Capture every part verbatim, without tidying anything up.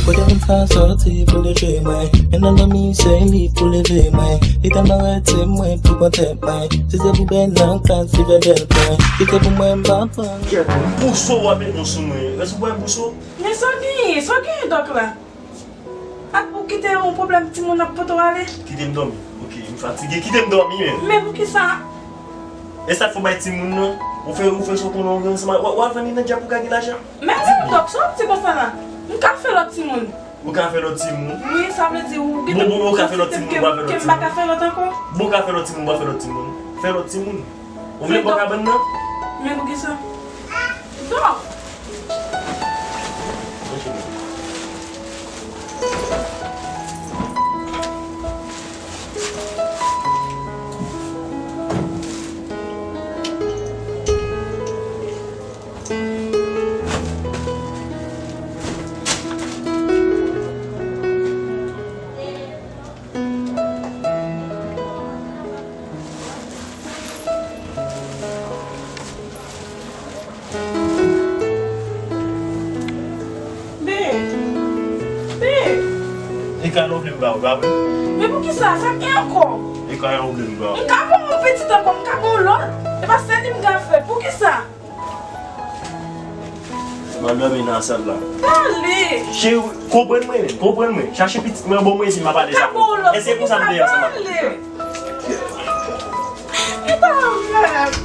Kote moun sa soti pou leve mwen? Men nan dòmi se li pou leve mwen. Li tèlman rete mwen pou pran tèt mwen. Si se pou bèl nan klas, li fè bèl pwen. Kite pou mwen, m pa pran. Bouso w ap met nou sou mwen. Èske w wè bouso? Men sa w genyen, sa w genyen dòk la? Ak ou kite yon pwoblèm timoun ap pote w ale? Kite m dòmi. Ok, m fatige. Kite m dòmi, men. Men poukisa? E sa k fè w bay timoun nan? Ou fè, ou fè sa w konnen w gen ansanm ak, w, w al vann li nan djab pou w ka gen lajan? Men non, dòk, sa w ap di konsa la? M ka fè lòt timoun. Ou ka fè lòt timoun? Wi, sa vle di ou gen... Bon, bon, bon, ou ka fè lòt timoun, ou pa fè lòt timoun. Ke m pa ka fè lòt ankò? Bon, ou ka fè lòt timoun, ou pa fè lòt timoun. Fè lòt timoun. Ou vle m pran kabann nan? Men poukisa? Dòk! Babe! Babe! E kado w vle m ba w, ba w. Men poukisa? Sa k gen ankò? E kado w vle m ba w. M ka ba w yon pitit ankò, m ka ba w lòt. E pa sèl li m ka fè. Poukisa? M al dòmi nan sal la. Pale! Cheri, konprann mwen, konprann mwen. Chache pitit mwen, bon mwen di m ap ale sa. E se konsa m te ansanm avè w. Pale! E pa avè m.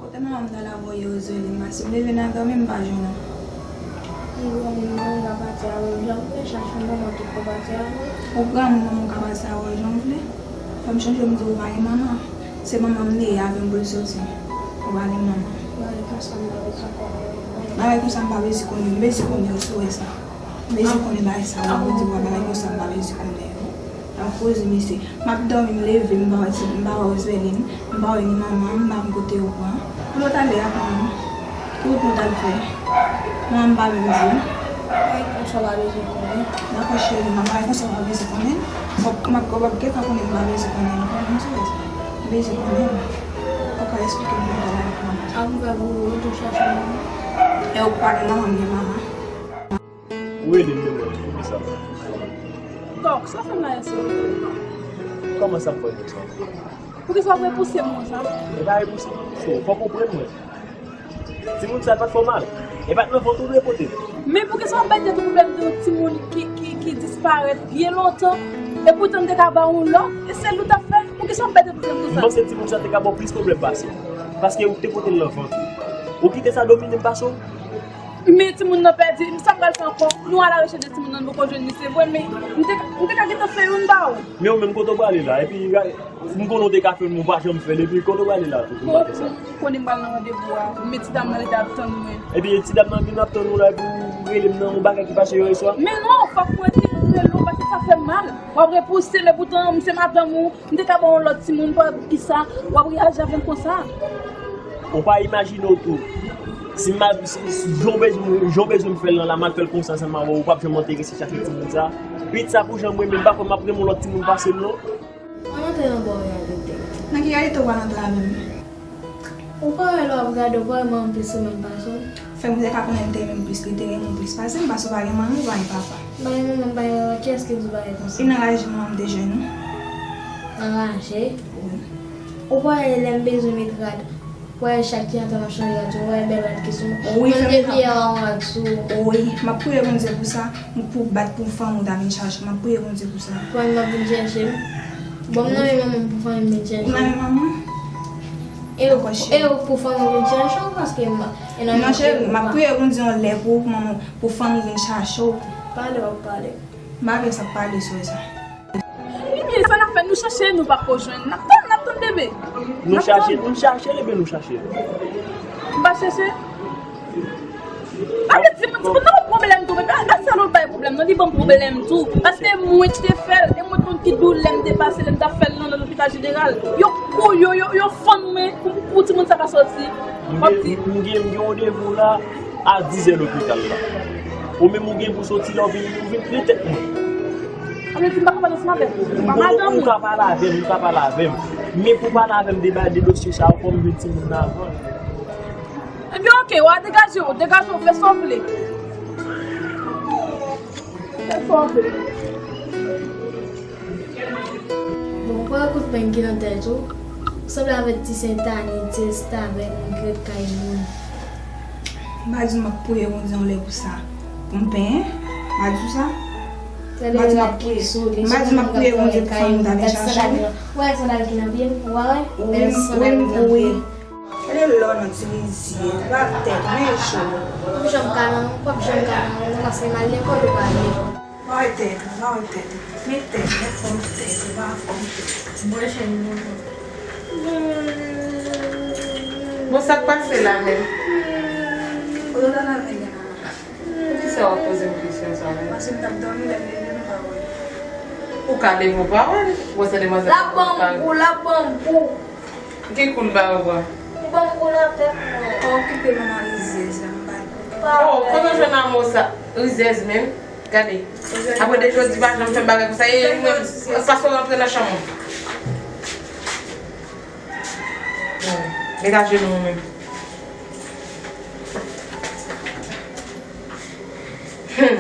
Kote manman m t al avè w yè, Roseline? Paske m leve nan dòmi, m pa jwenn ou. M granmoun, manman m ka pati avè w jan w vle, chache yon manman ki pou pati avè w. Ou granmoun, manman w ka pati avè w jan w vle. Fè m chonje m di w ou pa gen manman. Se manman m neye avè m pou l soti. Ou pa gen manman. Bagay konsa m pa bezwen konnen. Bagay konsa m pa bezwen konnen. M bezwen konnen w si w wè sa. M bezwen konnen bagay sa, w ap di w bagay konsa m pa bezwen konnen yo. Ap koze mesye. M ap dòmi, m leve, m pa wè ti, m pa wè Roseline, m pa wè ni manman m, m pa konn kote yo pran. Kote w t ale a manman m? Ki wout nou t al fè? Manman m pa menm di m. Bagay konsa w pa bezwen konnen. Dakò cheri, m ap bagay konsa w pa bezwen konnen. Fòk m ap, w ap gentan konnen m pa bezwen konnen. Ou konprann sa w di? M bezwen konnen. Ou ka eksplike m kote w t al avèk manman m? Ap m fè pou ou, ou tou chache manman. E ou pa gen manman, m gen manman. Ou rele m menm lè, poukisa? Dòk, sa fè m la, èske... Kòman sa fè konsa? Poukisa w ap repouse m konsa? E pa repouse m repouse w, fò w konprann mwen. Timoun sa pa t fè w mal. E pa t nan vant ou l te pote. Men poukisa w ap bay tèt ou pwoblèm de yon timoun ki, ki, ki disparèt byen lontan, e poutan m te ka ba w yon lòt, e sèl ou t ap fè? Poukisa w ap bay tèt ou pwoblèm konsa? M panse timoun sa te ka ba w plis pwoblèm pase. Paske ou te pote l nan vant ou. Ou kite sa domine m pase w? Men timoun nan pèdi, sa m pral fè ankò? Nou al arechèch de timoun nan, nou poko jwenn li, se vre, men m te, m te ka gentan fè youn ba ou. Men ou menm, kote w prale la? Epi, m konnen w te ka fè youn, men w pa janm fè l, epi kote w prale la tou, pou m pa fè sa? Ou konnen m pral nan randevou a, men ti dam nan rete ap tann mwen. Epi, ti dam nan vin ap tann ou la, epi ou rele m nan yon bagay ki pase yè swa? Men non, fòk mwen te rele w, paske sa fè m mal. W ap repouse m, epoutan, m se madanm ou. M te ka ba w yon lòt timoun, poukisa w ap reyaji avè m konsa? Ou pa imajine w tou. Si m a, si, si, jan w bezwen, jan w bezwen m fè l lan la, m al fè l konsa ansanm avè w, ou p ap janm enterese chache timoun sa. Pitit sa pou jan m renmen, m pa kwè m ap renmen yon lòt timoun pase l non. Ann antre nan bon reyalite. Nan ki reyalite w pral antre avè m? Ou pa wè lè w ap gade, ou pa wè manman m plis renmen m pase w? Fè m te ka konnen l te renmen m plis, li te renmen w plis pase m, paske w pa gen manman, ou pa gen papa. M pa gen manman, m pa gen papa, kiyès ki di w bagay konsa? E nan raje manman m te jwenn ou? Nan raje? Wi. Ou pa wè lè m bezwen met rad, ou pa wè chak ki atan m ap chanje rad sou, ou pa wè bèl rad ki sou mwen? Wi, fè m ka. Mwen depi yè a yon rad sou ou. Wi, m ap priye Bondye pou sa. Pou bat pou fanm ou ta vin chache. M ap priye Bondye pou sa. Fanmi m ap vin chèche m. Bon, m nan men manman m pou fanmi m vin chèche m. Ou nan men manman? E ou, e ou pou fanmi w vin chèche w, paske m, e nan... Non, cheri, m ap priye Bondye yon lè pou manman, pou fanmi w vin chache w. Pale w ap pale. M pa vle sa, pale sou sa. Ebyen, sa n ap fè, nou chèche, nou pa ko jwenn. N ap tann, n ap tann Bebe, nou chache, nou chache l, ebyen nou chache l. M pa chache. Gade, timoun, timoun nan ban m pwoblèm tou, men gade sa lòt bay pwoblèm nan, li ban m pwoblèm tou. Paske mwen ki te fè l, e mwen konn ki doulè m te pase lè m t ap fè l nan, nan lopital jeneral. Yo kou, yo, yo, yo fann mwen, pou, pou timoun sa ka sòti. M gen, m gen, m gen randevou la a dizè lopital la. Ou menm ou gen pou soti la, ou vin, ou vin pran tèt mwen. Sa vle di m pa ka pale ansanm avè w? Ou pa madanm ou? Ou ka pale avè m, ou ka pale avè m. Men pou pale avè m de bagay, de dosye sa yo, fò m jwenn timoun nan avan. Ebyen, oke, w a degaje w, degaje w, fè sa w vle. Fè sa w vle. Bon, ou pa wè kout peng ki nan tèt ou? Ou sanble avèk ti Sentani, ti Restavèk, moun ki ret kay moun. M pa di w m ap priye Bondye yon lè pou sa. Pou m penyen? M pa di w sa? M pa di w m ap priye. M pa di w m ap priye Bondye pou fanm ou ta vin chache m. Ou wè sandal ki nan pye m? Ou pa wè? Bèl sandal ki nan pye m. Gade lò nan ti rizyèz, pa tèt, men cho. W ap janm ka nan, w ap janm ka nan, nan, paske m al lekòl ou pa ale. Pa wè tèt ou, pa wè tèt ou. Men tèt, men fòm tèt ou, pa fòm tèt ou. Bon, sa k pase la menm? Poukisa w ap poze m kesyon sa menm? Paske m t ap dòmi, lè m leve, m pa wè. Ou ka leve, ou pa wè l. Bon, se demwazèl. L ap ban m gou, l ap ban m gou. Ki kou l ba ou a? Li ban m kou nan tèt mwen. Pa okipe manman rizèz la, m ba l kou. Oh, kote w jwenn a mo sa? Rizèz menm? Gade. Apre de jodi, pa janm fè bagay konsa. E mwen, pase w rantre nan chanm ou. Degaje nou menm. Hmm.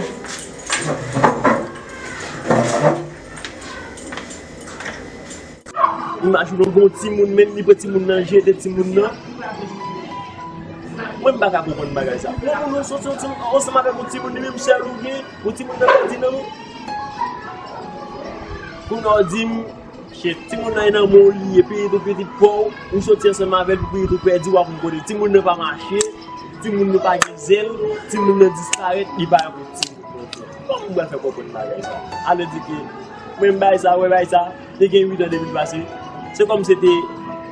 Imajine w gen yon timoun, men li pran timoun nan, jete timoun nan. Mwen, m pa ka konprann bagay sa. Yon moun ou soti, soti ansanm avèk yon timoun, li menm sèl ou gen, yon timoun nan pèdi nan men. Kounye a w di m, shit, timoun nan e nan men w li ye, pitit ou, pitit pa w, ou soti ansanm avè l, pitit ou pèdi, w ap konn kote. Timoun nan pa mache, timoun nan pa gen zèl, timoun nan disparèt, li pa yon timoun. Kòman m pral fè konprann bagay sa? Ale di ke mwen m bay sa, wè bay sa, te gen uit an depi l pase. Se kòm se te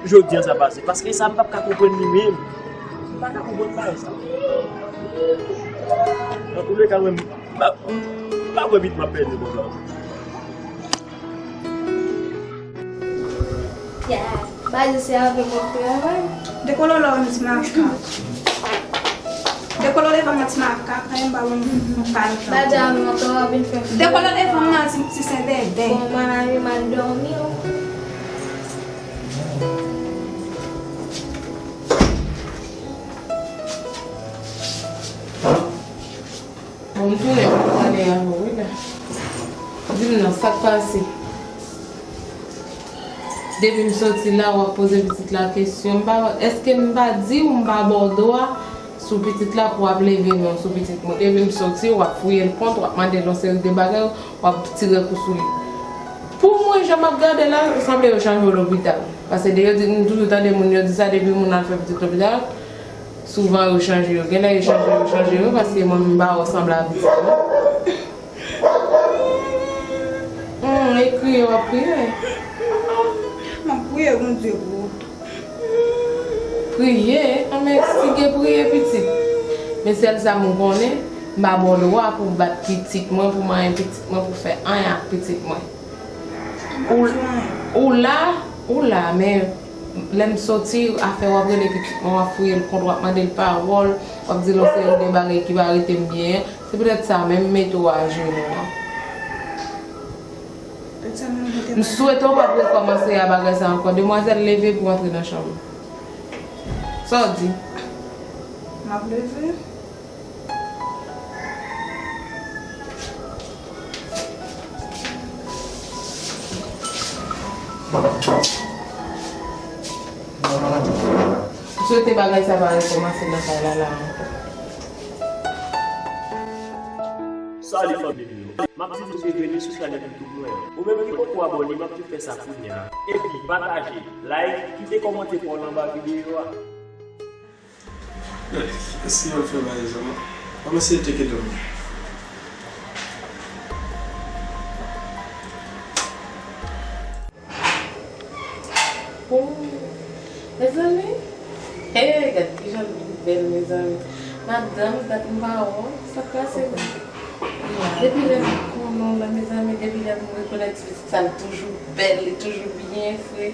jodi an sa pase. Paske sa m p ap ka konprann li menm. M pa ka konprann bagay sa. Antouleka, mwen, m pa, m pa kwè pitit m ap pèdi konsa. Ya, Bazi se avè m w ap travay. Dekololo yon ti makak. Dekololo devan yon ti makak, anyen m pa bon, m pa yon tan. Bazi avè m w ap travay, vin fè. Dekololo devan yon ti, ti sendenden. Bon, mwen al, m al dòmi, o. Bon, m tounen pou m pale avè w, wi, la. Di m non, sa k pase? Depi m soti la, w ap poze pitit la kesyon. M pa, èske m pa di w m pa ba w dwa sou pitit la pou w ap leve men w sou pitit mwen? Depi m soti, w ap fouye l kont, w ap mande l yon seri de bagay, w ap tire kou sou li. Pou mwen, jan m ap gade la, sanble yo chanje w lopital. Paske de yo di, m toujou tande moun yo di sa, depi moun al fè pitit lopital, souvan yo chanje yo. Genlè yo chanje yo, chanje yo, paske mwen menm m pa wè w sanble a pitit mwen. Hum, e kriye w ap kriye? M ap priye Bondye pou ou tou. Priye? Anben, si gen priye pitit. Men sèl sa m konnen, m pa ba w dwa pou w bat pitit mwen, pou w manyen pitit mwen, pou w fè anyen ak pitit mwen. Ou, ou la, ou la, men lè m soti, afè w ap rele pitit mwen, w ap fouye l kont, w ap mande l pawòl, w ap di l yon seri de bagay ki pa rete m byen. Se poutèt sa menm m mete w ajenou an. M swete w p ap rekòmanse a bagay sa ankò. Demwazèl, leve pou w antre nan chanm ou. Sa w di? M ap leve. M swete bagay sa pa rekòmanse nan kay la, la ankò. Salut fanmi m yo. M ap di nou byenveni sou chanèl YouTube mwen an. Ou menm ki poko abòne, m ap di w fè sa kounye a. Epi pataje, like, kite kòmantè pa w nan anba videyo a. Si yo fè bagay sa, non. Kòmanse teke dòmi. Pou Bèl, mezanmi. Madanm, dat m pa wè w. Sa k pase? Depi lè m konnen w la, mezanmi, depi lè m rekonèt ti pitit sa, l toujou bèl, li toujou byen fre.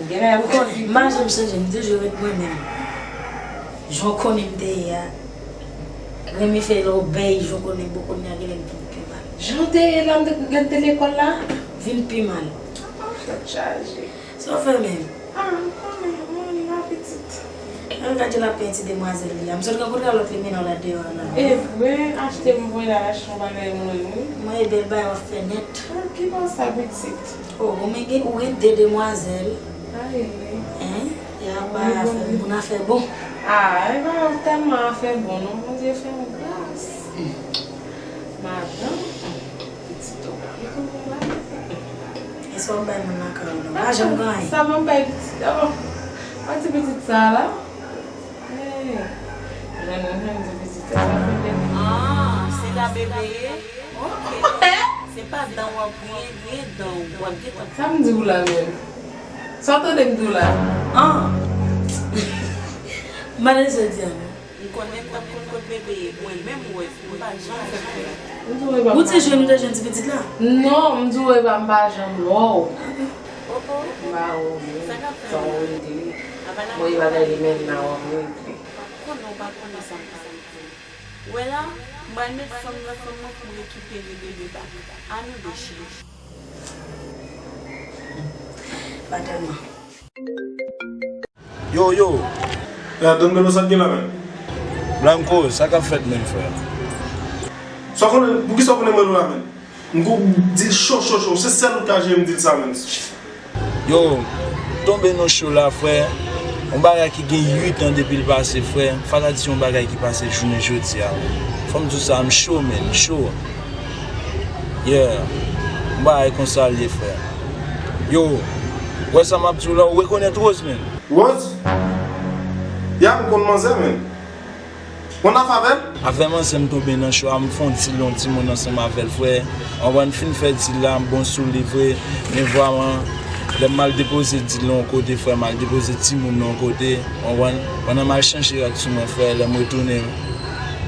Gen lè ou konnen, m pa janm chanje, m toujou ret mwen menm. Jan w konnen m te ye a. Renmen fè lòbèy, jan w konnen m, bon, kounye a gen lè m vin pi mal. Jan w te ye la, m te, lè m te lekòl la? Vin pi mal. Ah, tèt chaje. Sa w fè menm? Ah, m konnen, mwen la pitit. Al gade lapèy ti demwazèl li a. M sot rankontre a lòt li mennen w la deyò a la. E vre, achte m voye l al achte yon bagay mwen wi. Mwen e bèl bagay w ap fè nèt. Ah, ki bò sa pitit? Oh, ou men gen, ou gen de demwazèl. Ay, wi. Hein? E apa afè moun afè bon. Ah, e pa tèlman afè bon non, Bondye fè m gras. Madanm. Pitit ou, li konn yon bagay. E sa w bay moun lakay ou la? Pa janm gen anyen. Sa m ap bay pitit, oh, an ti pitit sa la. Eh, jwenn, jwenn ti pitit sa, sa fè bèl. Ah, se la bebe ye? Ok. Se pa dan w ap griyen, griyen dan w, w ap gentan. Sa m di w la menm? Sa w tande m di w la? Ah. M pa tande sa w di a non. M konnen tankou kot bebe ye, mwen menm wè, m pa janm fè l. Ou te jwenn, ou te jwenn ti pitit la? Non, m di w e pa m pa janm wè w. M pa wè w menm. Sa w rete. Bon, e bagay li menm nan w ap regle. Pa konnen w pa konnen sa m pa regle. Wè la, m pral met fanm nan, fanm nan pou rekipere bebe back. A nou de chanje. Pa tèlman. Yo, yo. Ya, Don Belo, sa k gen la menm? Blanco, sa k ap fèt menm, frè? Sa w konnen, poukisa w konnen mwen la menm? M gon dil cho, cho, cho. Se sèl ou ka jere m dil sa menm. Yo, m tonbe nan cho la, frè. Yon bagay ki gen uit an depi l pase, frè. Fata di se yon bagay ki pase jounen jodi a. Fò m di w sa, m cho, men, m cho. Yeah. Yon bagay konsa l ye, frè. Yo, wè sa m ap di w la, ou rekonèt Rose, men? Rose? Ya, m konn manzè, men. Konn afè avè l? Afè manzè m tonbe nan cho a, m fè yon ti lon timoun ansanm avè l, frè. Anvan n fin fè dil la, m bon sou li vre. Men vrèman, lè m al depoze dil nan yon kote, frè, m al depoze timoun nan yon kote. Anvan, pandan m al chanje rad sou mwen, frè, lè m retounen,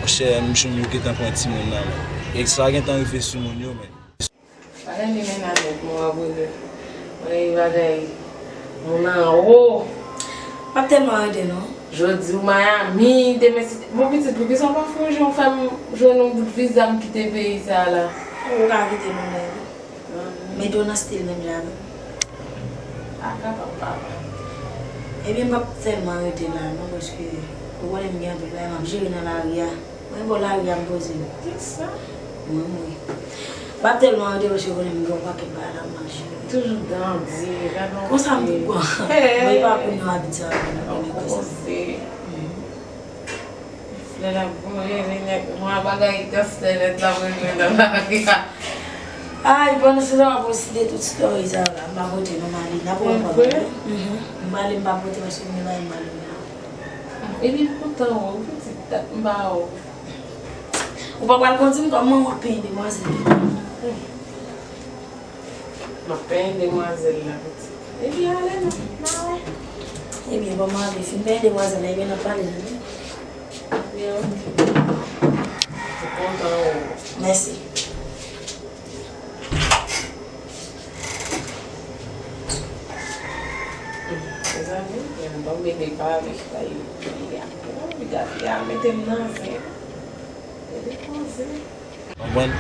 monchè, m jwenn yo gentan pran timoun nan men. E sa gentan rive sou moun yo, men. Bagay li menaj mwen, mwen abone. Mwen bagay moun anwo. M ap tèlman rete non. Jodi w Miami, demen si. Bon pitit, poukisa w pa fè yon jan w fè m jwenn yon bout viza m kite peyi sa la? Ou ka kite nou la wi. Mete w nan stil menm jan avè m. A kapab papa. Ebyen m p ap tèlman rete la non, paske ou konnen m gen anpil bagay m ap jere nan lari a. Mwen bò lari a m poze m. Kisa? Mwen mwen. M pa tèlman rete paske konnen m gen yon pakèt bagay la m ap jere. Toujou dan di, gade yon. Konsa m tou pran. Mwen pa konn yon abitye avè m konnen konsa. Lè l ap boule, li nèk mwa bagay gangstè nèt l ap regle nan lari a. Ay, pandan se tan w ap resite tout story sa yo la, m pa pote non Marley, n ap wè kòman. Vre? Mhm. M pale m pa pote paske m gen bagay m pale la. Ebyen m kontan wè w pitit dat m pa wè w. Ou pa pral konn di m kòman w ap penyen demwazèl yo. M ap penyen demwazèl la pitit. Ebyen ale non, n a wè. Ebyen ban m ale fin penyen demwazèl la, ebyen n ap pale wi. Ebyen ok. M kontan wè w. Mèsi. Mezanmi, yon nonm ede pa avèk sa yo. Li gate a mete m nan zen. Ede poze. Konprann?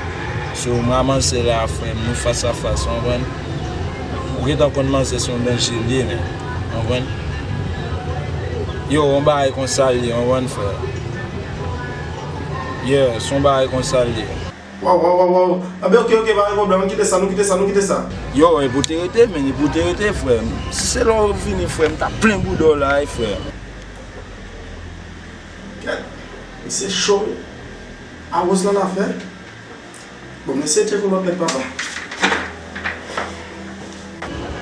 So, m a manzè la, frè m, nou fas a fas, konprann? Ou gentan konn manzè se yon danje l ye, men. Konprann? Yo, yon bagay konsa l ye, konprann, frè? Yeah, se yon bagay konsa l ye. Waw, waw, waw, waw. Anben, ok, ok, pa gen pwoblèm. Nou kite sa, nou kite sa, nou kite sa. Yo, e pou te rete, men, e pou te rete, frè m. Si se lè w vini, frè m, ta plen bouda w la, wi, frè m. Kèt, misye cho, wi. A Rose lan afè. Bon, mesye tcheke yon lòt nèg, papa.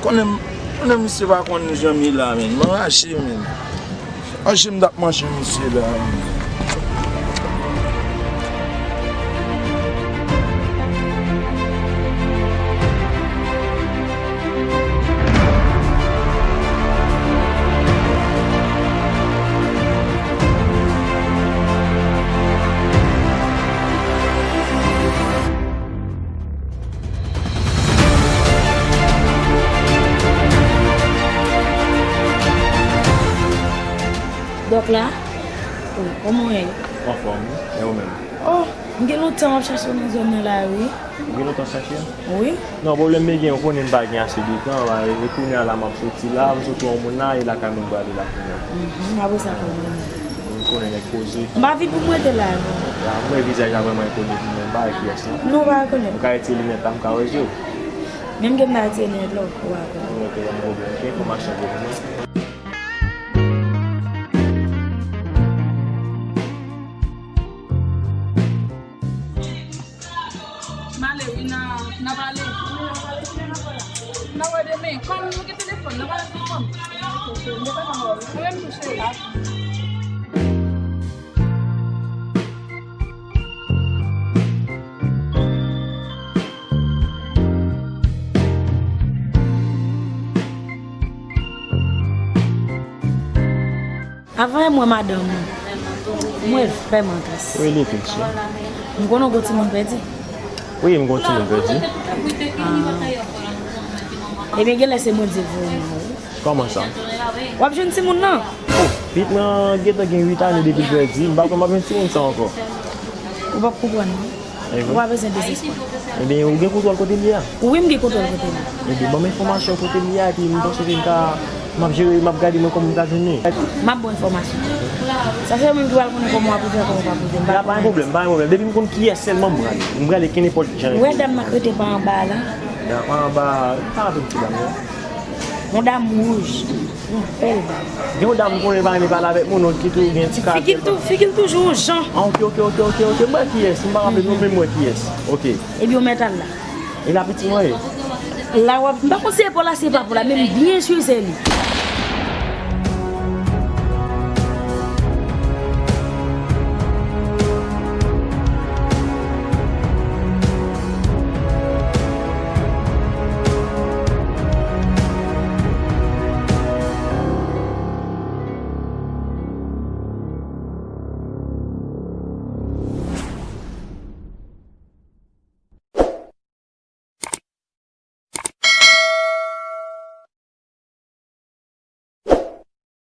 Konnen, konnen misye pa konn jan m ye la, men. M anraje, men. Manje m t ap manje misye la, men. Gen lontan m ap chache w nan zòn nan la, wi. Ou gen lontan chache m? Wi. Non, pwoblèm mwen gen, ou konnen m pa gen ase de tan, e kounye a la m ap soti la, m soti yon moun la, e lakay mwen m prale la kounye a. Mhm, apre sa, kòman? Ou konnen nèg poze. M pa vin pou m rete la, non. Ya, mwen vizaj la vrèman enkoni pou mwen, m pa wè kiyès non. Non, ou pa rekonèt. M ka retire linèt la, m ka wè je w. Menm ke m ta retire linèt la, ou pa rekonèt. Ok, pa gen pwoblèm, ok, fò m achte yon pwoblèm. M ale wi, n a, n a pale. N a wè demen. Kòm nou gen telefòn, n a pale telefòn. Mwen menm touche la. Avan e mwen madanm ou. Mwen vrèman tris. Wi, li tris, wi. M konnen w gon timoun pèdi. Wi, m gon timoun pèdi. Ah. Ebyen, genlè se Bondye k voye m nan ou. Kòman sa? W ap jwenn timoun nan. Oh, pitit mwen gentan gen uit ane depi l pèdi. M pa kwè m ap jwenn timoun sa ankò. Ou p ap konprann, non. Ou pa bezwen dezespwa. Ebyen, ou gen kontwòl kote l ye a? Wi, m gen kontwòl kote l ye. Ebyen, ban m enfòmasyon kote l ye a, epi m panse ke m ka, m ap jere, m ap gade mwen kòman m ka jwenn li. M ap ba w enfòmasyon. Sa se ou menm ki pral konnen kòman w ap rive, kòman w p ap rive. M pa gen pwoblèm, pa gen pwoblèm. Depi m konn kiyès sèlman m prale. M prale kenenpòt jan. Ou wè dam nan k rete pa anba a la? Dam pa anba, pa antre ti dam nan. Yon dam wouj. Yon bèl dam. Gen yon dam m konnen pa renmen pale avèk moun, ki tou gen ti karakè. Figi l tou, figi l toujou yon jan. Ah, ok, ok, ok, ok, ok. M wè kiyès, m pa raple non, men m wè kiyès. Ok. Ebyen, ou mèt al la. E la piti mwen ye? La w ap, m pa konn si se pou la, si se pa pou la, men m byen si se li.